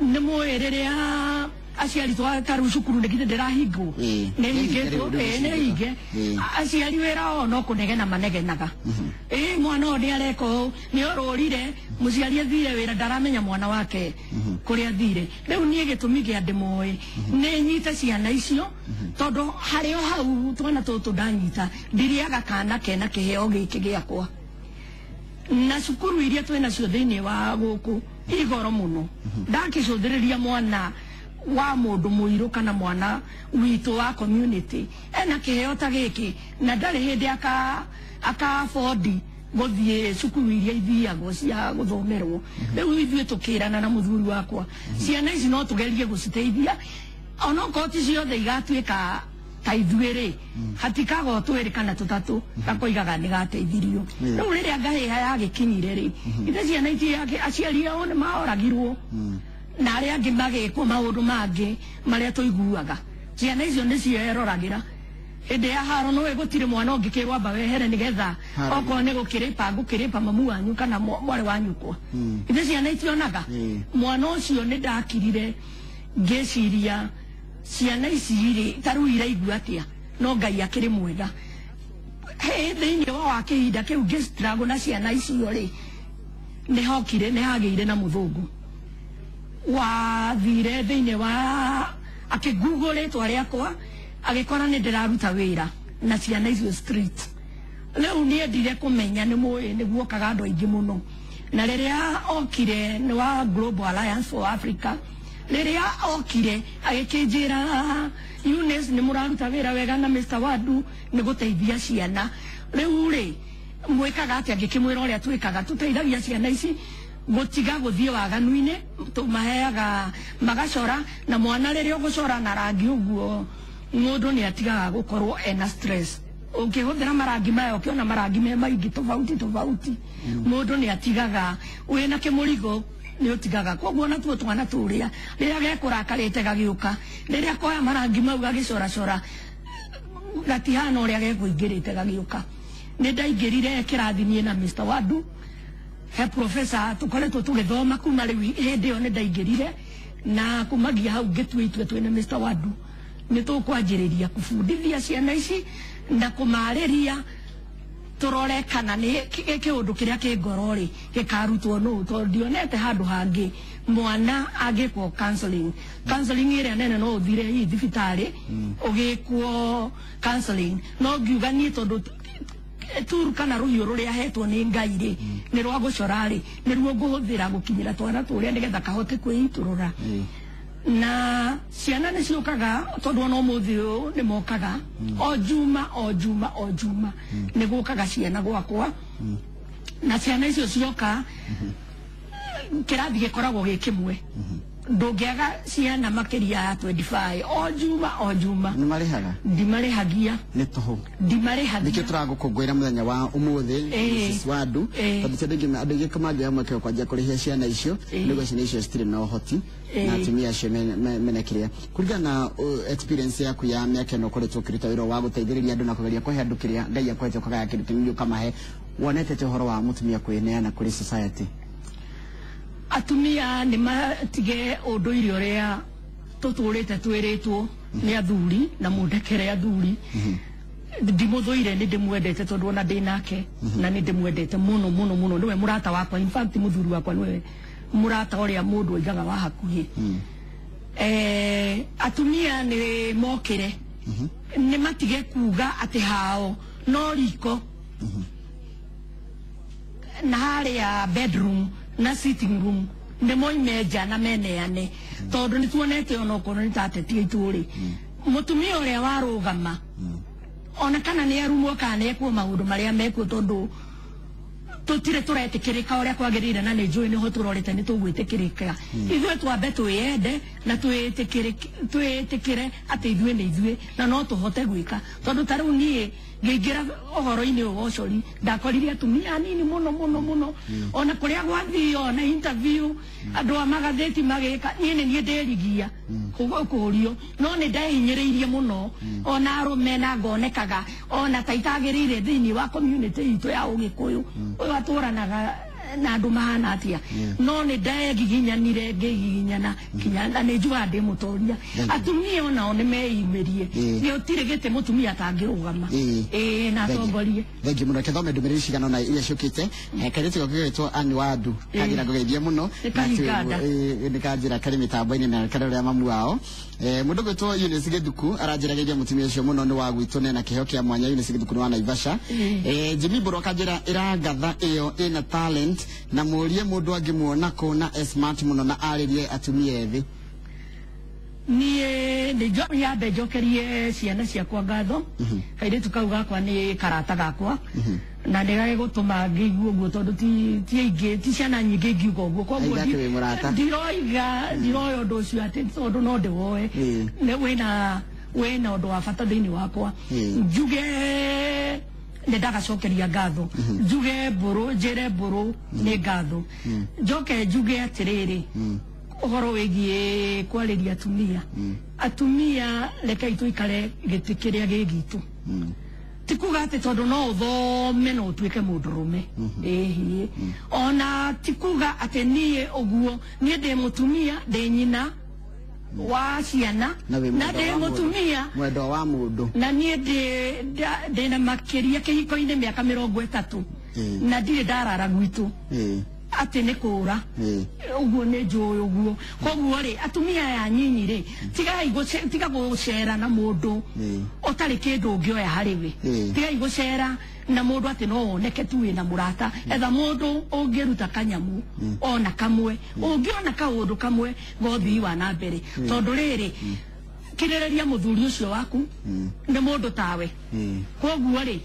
S2: nĩ mũĩ rĩrĩa aciari twa rĩu cukuru nĩ githĩ ndĩrahingwo, nĩ hingĩtwo, nĩ hinge. Aciari wĩra wao no kũnegena manegenaga, ĩ mwana ũyũ nĩ areka ũũ, nĩ orũrire. Mũciari athire wĩra, ndaramenya mwana wake kũrĩa athire. Rĩu niĩ gĩtũmi kĩa ndĩmoĩ nĩ nyite ciana icio, tondũ harĩ o hau twana tũtũ ndanyita ndirĩaga kana kena kĩheo gĩkĩ gĩakwa. Na cukuru iria twĩ nacio thĩinĩ wa gũkũ igoro mũno, ndakĩcũthĩrĩria mwana wa mũndũ mũirũ kana mwana witũ wa community ena kĩheo ta gĩkĩ, na ndarĩ hĩndĩ aka afford gũthiĩ cukuru iria ithiagwo cia gũthomerwo. Rĩu ithuĩ tũkĩrana na mũthuri wakwa, ciana ici no tũgerie gũciteithia, onokorwo ti ciothe igatuĩka ta ithuĩ rĩ, hatikaga o twĩrĩ kana tũtatũ gakoigaga nĩ gateithirio. Rĩu rĩrĩa ngahĩha yagĩkinyire rĩ, ithe ciana ici aciari ao nĩ maoragirwo na arĩa angĩ magĩkwo maũndũ mangĩ marĩa tũiguaga. Ciana icio nĩ cieroragĩra hĩndĩ ya haro, nĩũĩ gũtirĩ mwana ũngĩkĩrwo amba wehere nĩgetha okorwo nĩ gũkĩrĩpa ngũkĩrĩpa mamu wanyu kana mwarĩ wa nyũkwa. Ithe ciana itionaga mwana ũcio. Nĩ ndakirire ngĩciria ciana ici rĩ, ta rĩu iraigua atĩa? No Ngai akĩrĩ mwega. Thĩinĩ wa kĩhinda kĩu ngĩ struggle na ciana icio rĩ, nĩ hokire nĩ hagĩire na mũthũngũ wathire thĩinĩ wa akĩgoogle rĩtwa rĩakwa, agĩkora nĩ ndĩraruta wĩra na ciana icio street. Rĩu niendire kũmenya, nĩ mũĩ nĩ guokaga andũ aingĩ mũno, na rĩrĩa okire nĩ wa Global Alliance for Africa. Rĩrĩa okire agĩkĩnjĩra, "Eunice, nĩ mũraruta wĩra wega na Mr. Wadu nĩ gũteithia ciana. Rĩu rĩ, mwĩkaga atĩa?" Ngĩkĩmwĩra ũrĩa twĩkaga, tũteithagia ciana ici gũtiga gũthiĩ waganu-inĩ, tũmaheaga magacora, na mwana rĩrĩa ũgũcora na rangi ũguo, mũndũ nĩ atigaga gũkorwo ena stress. Ũngĩhũthĩra marangi maya, ũkĩona marangi me maingĩ tofauti tofauti, mũndũ nĩ atigaga wĩna kĩmũrigo, nĩ ũtigaga. Koguo natuo twana tũrĩa rĩrĩa gekũrakarĩte gagĩũka, rĩrĩa koya marangi mau gagĩcoracora, gatihana ũrĩa gekũingĩrĩte gagĩũka. Nĩ ndaingĩrire kĩrathi niĩ na Mr. Wadu, he professor tũkoretwo tũgĩthoma kuma rĩu hĩndĩ ĩyo. Nĩ ndaingĩrire na kumagia hau ngĩtua itua twĩna Mr. Wadu nĩ tũkwanjĩrĩria kũbundithia ciana ici na kũmarĩria, tũrore kana nĩ kĩũndũ kĩrĩa kĩ ngoro rĩ gĩkarutwo nũ, tondũ ndionete handũ hangĩ mwana angĩkwo counseling. Counseling ĩrĩa nene no ũthire hihi thibitarĩ ũgĩkwo counseling, no ngiuga niĩ tondũ turu kana rũhiũ rũrĩa hetwo nĩ Ngai rĩ nĩ rwa gũcora rĩ, nĩruo ngũhũthĩra gũkinyĩra twana tũrĩa nĩgetha kahote kwĩitũrũra. Na ciana nĩ ciũkaga, tondũ ona ũmũthĩ ũyũ nĩ mokaga o juma, o juma, o juma nĩ gũkaga ciana gwakwa. Na ciana icio cioka, kĩrathi gĩkoragwo gĩ kĩmwe, ndũngĩaga ciana makĩria ya 25 o juma, o juma.
S1: Nĩ marĩhaga?
S2: Ndimarĩhagia.
S1: Nĩ tũhũ?
S2: Ndimarĩhagia.
S1: Nĩkĩo tũragũkũngũĩra mũthenya wa ũmũthĩ, Mrs. Wadu, tondũ ti andũ aingĩ mangĩoya mweke wa kwanjia kũrĩhia ciana icio, nĩguo ciana icio citirĩ na ũhoti na atumia acio mene kĩrĩa. Kũringana na experience yaku ya mĩaka ĩno ũkoretwo ũkĩruta wĩra wa gũteithĩrĩria andũ na kũgeria kũhe andũ kĩrĩa Ngai akũhete, ũkagaya kĩndũ kĩnini ũkamahe, wonete atĩa ũhoro wa mũtumia kwĩneana kũrĩ society?
S2: Atumia nĩ matige ũndũire ũrĩa tũtũrĩte twĩrĩtwo nĩ athuri na mũndekere athuri ndimũthũire nĩ ndĩmwendete tondũ ona ndĩ nake na nĩ ndĩmwendete mũno mũno mũno nĩwe mũrata wakwa in fact mũthuri wakwa nĩwe mũrata ũrĩa mũndũ oigaga wa hakuhĩ. Atumia nĩ mokĩre nĩ matige kuga atĩ hao no riko na harĩa bedroom na sitting room nĩ moime nja na meneane tondũ nĩ tuonete onokorwo nĩ ta ateti aitũ rĩ mũtumia ũrĩa warũgama ona kana nĩ arumwo kana nĩ ekwo maũndũ marĩa mekwo tondũ tutire tũretĩkĩrĩka ũrĩa kwagĩrĩire na nĩ njũĩ nĩho tũrorete nĩ tũgwĩtĩkĩrĩka ithuĩ twambe twĩyende na twĩĩtĩkĩre atĩ ithuĩ nĩ ithuĩ na no tũhote gwĩka tondũ ta rĩu niĩ ngĩingĩra ũhoro-inĩ ũyũ wa ũcori ndakorire atumia anini mũno mũno mũno ona kũrĩa gwathio na interview andũ a magathĩti magĩka niĩ nĩ niĩ ndĩrigia kũũrio no nĩ ndehinyĩrĩirie mũno ona arũme na ngonekaga ona ta itagĩrĩire thĩinĩ wa community itũ ya ũgĩkũyũ ũyũ atũranaga na andũ mahana atĩa no nĩ ndegiginyanire ngĩgiginyana kinya na nĩ njugaga ndĩ mũtoria atumia onao nĩ meyumĩrie gũtirĩ gĩtĩ mũtumia atangĩrũgama ĩĩ na atongorie.
S1: Thengiũ mũno kĩthome ndũmĩrĩri cigana ũna iria ciũkĩte kairĩtu gakwa gagĩtwo Ann Wandu kanjĩra ngũgeithie mũno nĩ kanjĩra karĩ mĩtambo-inĩ na karĩ ũrĩa mamu wao. Mũndũ gwĩtwo Eunice Gĩthuku aranjĩra geithia mũtumia ũcio mũno nĩ wa gwitũ na ena kĩheo kĩa mwanya. Eunice Gĩthuku nĩ wa Naivasha. Jimmy Mbũrũ akanjĩra ĩrangatha ĩyo ĩna talent na mũrie mũndũ angĩmuona kũ na e smart mũno na arĩrie atumia ethĩ.
S2: Niĩ nĩ nyambe njokerie ciana ciakwa ngatho kairĩtu kau gakwa nĩ karata gakwa na nĩ gagĩgũtũma ngĩigue ũguo tondũ ti aingĩ ti ciana nyingĩ ingiuga ũguo koguo ndiroiga ndiroya ũndũ ũcio atĩ tondũ no ndĩwoe wĩna ũndũ wa bata thĩinĩ wakwa njuge nĩ ndagacokeria ngatho njuge mbũrũ njĩre mbũrũ nĩ ngatho njoke njuge atĩrĩrĩ ũhoro wĩgiĩ kwarĩria atumia atumia rekei tũikare gĩtĩ kĩrĩa gĩ gitũ ti kuga atĩ tondũ no ũthome no ũtuĩke mũndũrũme ĩhiĩ ona ti kuga atĩ niĩ ũguo niĩ ndĩ mũtumia ndĩ nyina wa ciana na ndĩ mũtumia
S1: mwendwa wa mũndũ
S2: na niĩ ndĩ na makĩria kĩhiko-inĩ mĩaka 30 na ndirĩ ndarara gwitũ atĩ nĩ kũra ũguo nĩ njũĩ ũguo koguo rĩ atumia aya nyinyi rĩ tiga gũcera na mũndũ ũtarĩ kĩndũ ũngĩoya harĩ we tigai gũcera na mũndũ atĩ no woneke tu wĩna mũrata etha mũndũ ũngĩruta kanyamu ona kamwe ũngĩona kaũndũ kamwe gothii wa na mbere tondũ rĩrĩ kirĩrĩria mũthuri ũcio waku nĩ mũndũ tawe koguo rĩ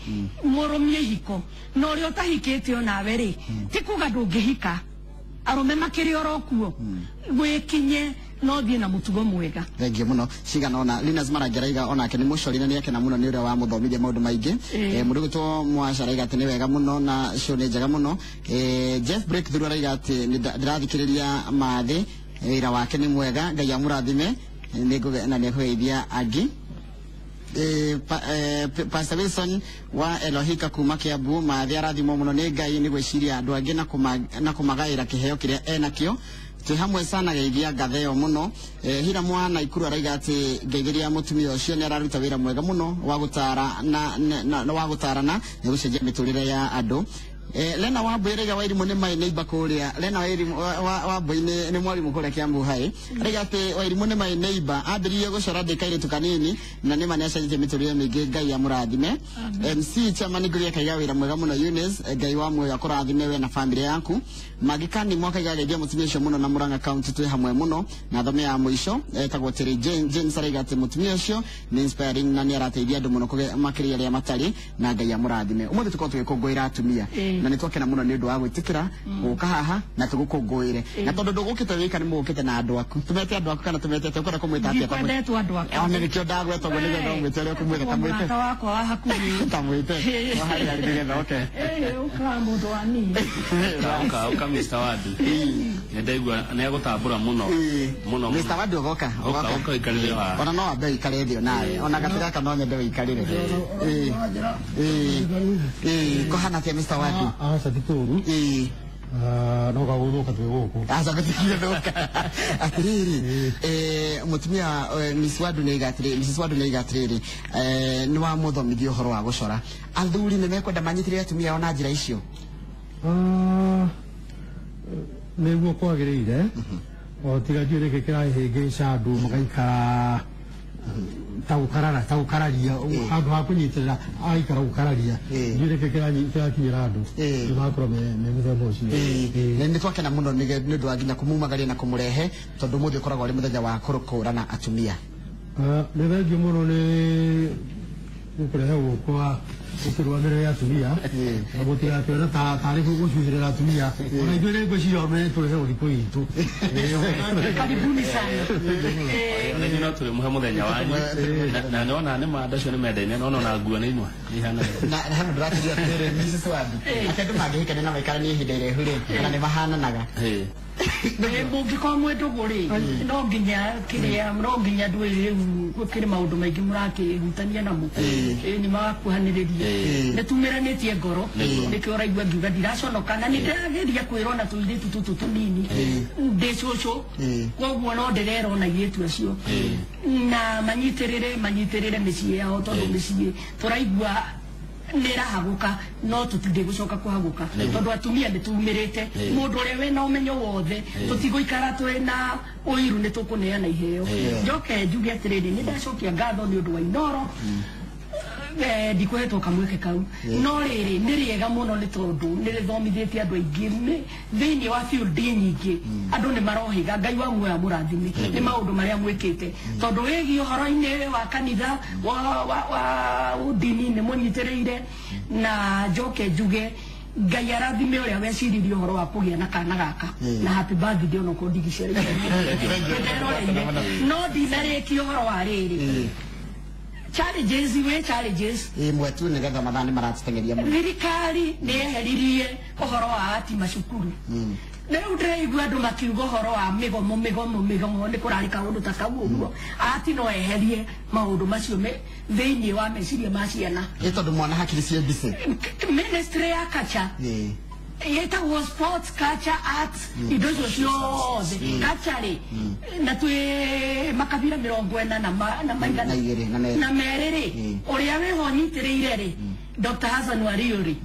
S2: mũrũmie ihiko na ũrĩa ũtahikĩte onawe rĩ ti kuga ndũngĩhika arũme makĩrĩ oro kuo gwĩkinye no thiĩ na mũtugo mwega.
S1: Thengiũ mũno cigana ona Linus Marangi araiga onake nĩ mũcori na nĩakena mũno nĩ ũrĩa wamũthomithia maũndũ maingĩ. Mũndũ gwĩtwo Mwasha araiga atĩ nĩ wega mũno na show nĩ njega mũno. Jeff Breakthrough araiga atĩ ndĩrathikĩrĩria Mathĩ wĩra wake nĩ mwega Ngai amũrathime na nĩekũgeithia angĩ. Pastor Wilson wa Elohika kuma Kiambu Mathĩ arathimwo mũno nĩ Ngai nĩ gwĩciria andũ angĩ na kũmagaĩra kĩheo kĩrĩa enakĩo twĩ hamwe sana geithia ngatheo mũno. Hira mwana Ikuru araiga atĩ ngeithĩria mũtumia ũcio nĩ araruta wĩra mwega mũno wa gũtara na wa gũtarana nĩ gũcenjia mĩtũrĩre ya andũ. Lena Wambui araiga Wairimu nĩ my neighbor kũrĩa Lena Wambui nĩ mwarimũ kũrĩa Kiambu High araiga atĩ Wairimu nĩ my neighbor ambĩrĩirie gũcora ndĩ kairĩtu kanini na nĩ ma nĩacenjetie mĩtũrĩre mĩingĩ Ngai amũrathime. MC Chairman Ngũri akaiga wĩra mwega mũno Eunice Ngai wa muoyo akũrathime we na family yaku. Magikani mwaka iga geithia mũtumia ũcio mũno na Murang'a County twĩ hamwe mũno na thome ya mũico etagwo Terry James araiga atĩ mũtumia ũcio nĩ inspiring na nĩ arateithia andũ mũno makĩria arĩa matarĩ na Ngai amũrathime. Ũmũthĩ tũkorwo tũgĩkũngũĩra atumia na nĩ twakena mũno nĩ ũndũ wa gwĩtĩkĩra gũka haha na tũgũkũngũĩre na tondũ ndũgũkĩte wĩka nĩ mũgũkĩte na andũ aku tũmete andũ aku kana tũmete atĩa ũkwenda kũmwĩta atĩa
S2: ndikwendetwo andũ akwa
S1: ona nĩkĩo ndagweta ũguo nĩgetha ũmwĩte ũrĩa ũkũmwĩta kamwĩte
S2: mũrata wakwa wa hakuhĩ
S1: kamwĩte o harĩa arĩ nĩgetha oke
S2: ũka mũndũ wa niĩ
S3: Ũka Mr. Wadu nĩndaigua nĩegũtambũra mũno mũno.
S1: Mr. Wadu ogoka
S3: Ũka ũikarĩre haha
S1: ona no ambe ũikare thĩ onawe ona gatĩ gaka no nyende ũikarĩre. Kũhana atĩa Mr. Wadu?
S4: Aca ti kũũru. No gagũthũka twĩ gũkũ.
S1: Aca gũtigithũka. Atĩrĩrĩ, mũtumia Miss Wadu nĩaiga atĩrĩrĩ, Mrs Wadu nĩaiga atĩrĩrĩ, nĩ wamũthomithia ũhoro wa gũcora. Athuri nĩ mekwenda manyitĩrĩre atumia ao na njĩra icio?
S4: Nĩguo kwagĩrĩire. O tiga ndiũĩ nĩkĩ kĩrahĩngĩca andũ magaikara ta gũkarara, ta gũkararia handũ ha kũnyitĩrĩra agaikara gũkararia. Ndiũĩ nĩkĩ kĩrakinyĩra andũ nĩ magakorwo me mũthemba ũcio.
S1: Nĩ twakena mũno nĩ ũndũ wa nginya kũmumagaria na kũmũrehe tondũ ũmũthĩ ũkoragwo ũrĩ mũthenya wa kũrũkũrana atumia.
S4: Nĩ thengiũ mũno nĩ gũkũrehe gũkũ ũkĩrũgamĩrĩra atumia na mũtigatuone tarĩ gũcuhĩrĩra atumia. Ona ithuĩ nĩ ngwĩciria me tũrehe thikũ itũ.
S2: Karibuni sana.
S3: Ona inyuĩ no tũrĩmũhe mũthenya wanyu. Na nĩwona nĩ ma andũ acio nĩ mendaine, no ona nguo nĩ imwe. Nĩ ihanaine.
S1: Na hena ndĩratiria atĩrĩrĩ, Mrs Wadu, atĩ andũ mangĩhikania na maikaranie ihinda iraihu rĩ, ona nĩ mahananaga.
S2: Mũngĩkorwo mwĩ ndũgũ rĩ, no nginya kĩrĩa, no nginya ndũĩ rĩu gũkĩrĩ maũndũ maingĩ mũrakĩhutania namo. Nĩ magakuhanĩrĩria. Nĩ tumĩranĩtie ngoro, nĩkĩo ũraigua ngiuga ndiraconoka na nĩ ndĩrageria kwĩrwo na tũirĩtu tũtũ tũnini ndĩ cũcũ, koguo no ndĩrerwo na airĩtu acio na manyitĩrĩre mĩciĩ yao tondũ mĩciĩ tũraigua nĩ ĩrahagũka no tũtindĩ gũcoka kũhagũka tondũ atumia nĩ tumĩrĩte. Mũndũ ũrĩa wĩna ũmenyo wothe tũtigũikara twĩna ũiru, nĩ tũkũneana iheo. Njoke njuge atĩrĩrĩ, nĩ ndacokia ngatho nĩ ũndũ wa Inooro. Ndikũhetwo kamweke kau, no rĩrĩ nĩ rĩega mũno nĩ tondũ nĩ rĩthomithĩtie andũ aingĩ thĩinĩ wa field nyingĩ. Andũ nĩ marohĩga, Ngai wa muoyo amũrathime nĩ maũndũ marĩa mwĩkĩte tondũ wĩgiĩ ũhoro-inĩ wa kanitha wa ndini nĩ mũnyitĩrĩire. Na njoke njuge Ngai arathime ũrĩa weciririe ũhoro wa kũgĩa na kana gaka na happy birthday onokorwo ndigicereire no ndinarĩkia ũhoro wa rĩrĩ challenges we challenges
S1: Imwe tu nĩgetha mathaa nĩ maratũteng'eria mũno.
S2: Thirikari nĩ yeheririe ũhoro wa ati macukuru. Na rĩu ndĩraigua andũ makiuga ũhoro wa mĩgomo mĩgomo mĩgomo, nĩ kũrarĩ kaũndũ ta kau ũguo. Ati no eherie maũndũ macio thĩinĩ wa meciria ma ciana.
S1: Ĩ tondũ mwana hakiri ciĩ busy.
S2: Ministry ya culture ĩtagwo sports, culture, arts, indo icio ciothe culture rĩ, na twĩ makabira 40 na maigana
S1: na
S2: merĩ rĩ, ũrĩa wĩho nyitĩrĩire rĩ, Dr. Hassan Wario rĩ,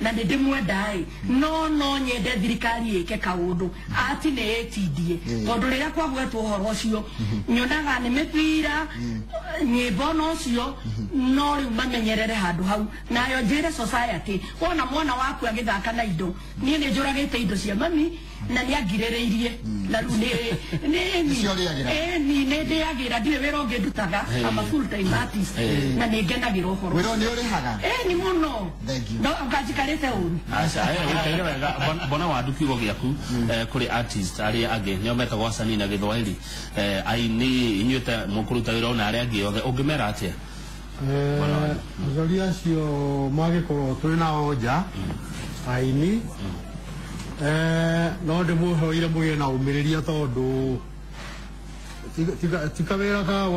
S2: na nĩ ndĩmwenda ĩ, no nyende thirikari ĩke kaũndũ ati nĩ ĩtindie tondũ rĩrĩa kwagwetwo ũhoro ũcio nyonaga nĩ mĩbira nyĩmbo nocio, no rĩu mamenyerere handũ hau. Nayo njĩre society, wona mwana waku agĩthaka na indo, niĩ nĩ njũragĩte indo cia mami na nĩ angirĩrĩirie na rĩu nĩ ndĩagĩra, ndirĩ wĩra ũngĩ ndutaga. I'm a full time artist na nĩ ngenagĩra ũhoro.
S1: Wĩra nĩ ũrĩhaga?
S2: Ĩni mũno. No nganjikarĩte ũru.
S3: Aca, ũikaire wega. Mbona Wadu kiugo gĩaku kũrĩ artist arĩa angĩ nĩo metagwo wasanii na Gĩthwaĩri, aini inyuĩ ta mũkũruta wĩra ona arĩa angĩ othe, ũngĩmera atĩa?
S4: Athuri acio magĩkorwo twĩ nao nja aini, no ndĩmũhoire mũgĩe na ũmĩrĩria tondũ ti kawĩra ka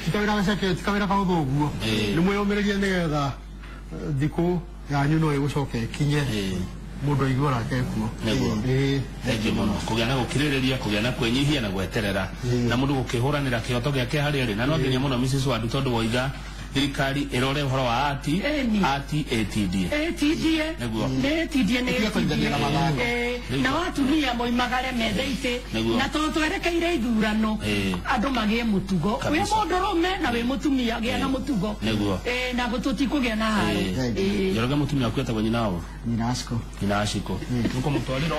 S4: ti kawĩra gaceke, ti kawĩra ka ũthũguo. Nĩ mwĩyũmĩrĩrie nĩgetha thikũ yanyu no ĩgũcoka ĩkinye mũndũ aigue orake ekuo.
S3: Thengiũ mũno kũgĩa na gũkirĩrĩria, kũgĩa na kwĩnyihia na gweterera na mũndũ gũkĩhũranĩra kĩhoto gĩake harĩa arĩ. Na no nginya mũno Mrs Wadu tondũ woiga thirikari ĩrore ũhoro wa ati ati ĩtindie
S2: ĩtindie nĩ ĩtindie nĩ ĩtindie na watumia moimagare methe itĩ na tondũ twerekeire ithurano andũ magĩe mũtugo wĩ mũndũrũme na wĩ mũtumia gĩa na mũtugo na tũtikũgĩa na haro.
S3: Njoroge mũtumia waku etagwo nyina waũ?
S1: Nyina Ashiko.
S3: Nyina Ashiko nĩkũmũtwarĩra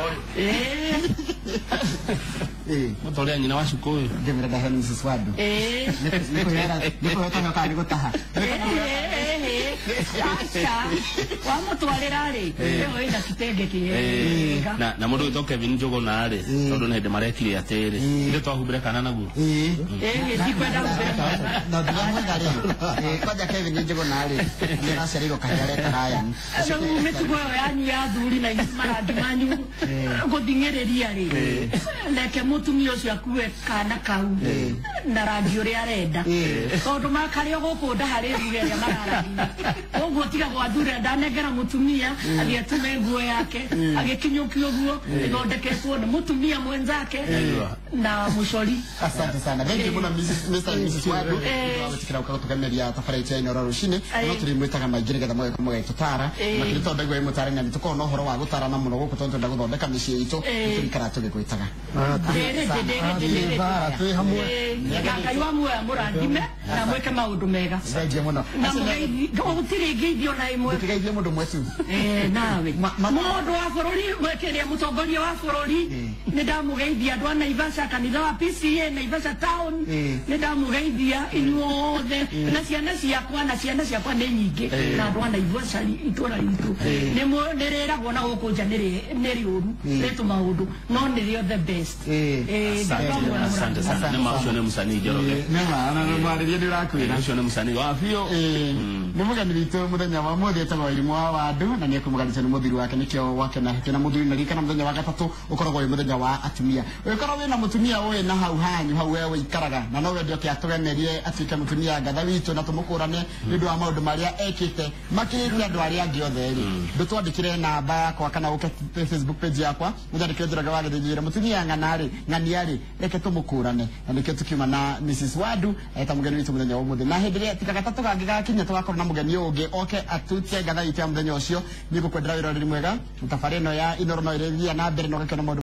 S3: ũyũ mũtwarĩra nyina wa Ashiko ũyũ
S1: ngĩmĩra ndahe Mrs Wadu nĩ kũheo kana nĩ gũtaha
S2: aca wamũtwarĩra rĩ ĩyo ĩna kitenge kĩega.
S3: Na mũndũ wĩtwo Kevin Njũgũna rĩ tondũ nĩ hĩndĩ marekire atĩrĩ ithe twahumbĩre kana naguo
S2: ndikwenda humbĩre
S1: na ndiramwenda rĩ kwanja Kevin Njũgũna rĩ nĩ araciarĩirwo kahĩĩ areta Ryan.
S2: Rĩu mĩtugo ĩyo yanyu ya athuri na marangi manyu gũthing'ĩrĩria rĩ reke mũtumia ũcio akue kana kau na rangi ũrĩa arenda tondũ makarĩ o gũkũ nda harĩ ruge ĩrĩa mararagia. Koguo tiga gwathura ndanengera mutumia agĩatume nguo yake agĩkinyũkia ũguo ĩthondeketwo nĩ mutumia mwenzake na mũcori.
S1: Asante sana. Thank you muno Mr. and Mrs. Wadu. Gwitikira uka gutugemeria tabara itu ya Inooro rucini. No turi mwitaga maingĩ nigetha mũgĩka mũgagĩtũtara. Makĩria tondũ ndaigua wĩ mũtaarani na nĩtũkoragwo na ũhoro wa gũtarana mũno gũkũ tondũ twenda gũthondeka mĩciĩ itũ. Nĩtũikaraga tũgĩgwĩtaga.
S4: Twĩ hamwe.
S2: Ngai wa muoyo mũrathime na mwĩke maũndũ mega.
S1: Thank you mũno.
S2: Na gũtirĩ ngeithio na ĩmwe.
S1: Ndũkĩgeithie mũndũ ũmwe tu.
S2: Nawe mũndũ wa bũrũri mwekĩrĩa mũtongoria wa bũrũri nĩ ndamũgeithia andũ a Naivasha kanitha wa PCA Naivasha town nĩ ndamũgeithia inyuothe na ciana ciakwa na ciana ciakwa nĩ nyingĩ na andũ a Naivasha itũra ritũ nĩ rĩragwo na gũkũ nja nĩ rĩũru rĩtũ maũndũ no nĩ rĩo the best.
S3: Asante sana. Nĩ ma ũcio nĩ mũcanii Njoroge.
S1: Nĩ ma na mwarĩrie nĩ ũrakwĩra.
S3: Ũcio nĩ mũcanii wa biũ.
S1: Nĩ mũgeni witũ mũthenya wa ũmũthĩ etagwo Wairimu wa Wandu na nĩ ekũmũganĩria nĩ mũthuri wake nĩkĩo wakena na mũthuri na ririkana mũthenya wa gatatũ ũkoragwo wĩ mũthenya wa atumia. Ũngĩkorwo wĩna mũtumia ũĩ na hau hanyu hau we wĩikaraga na no wende oke atũgemerie atuĩke mũtumia ngatha witũ na tũmũkũrane nĩ ũndũ wa maũndũ marĩa ekĩte makĩrĩte andũ arĩa angĩ othe rĩ, ndũtwandĩkĩre namba yakwa kana ũke Facebook page yakwa mũthandĩkĩre Njoroge wa Gĩthĩnjĩra mũtumia ng'ana rĩ ng'ania rĩ reke tũmũkũrane na nĩkĩo tũkiuma na Mrs. Wandu eta mũgeni witũ mũthenya wa ũmũthĩ na hĩndĩ ĩrĩa tiga gatatũ kangĩ gakinya tũgakorwo na mũgeni ũngĩ oke atute ngatha itũ ya mũthenya ũcio. Nĩ ngũkwendera wĩra mwega tabarĩ ĩno ya Inooro no ĩrĩthiaga na mbere na ũgakĩona maũndũ.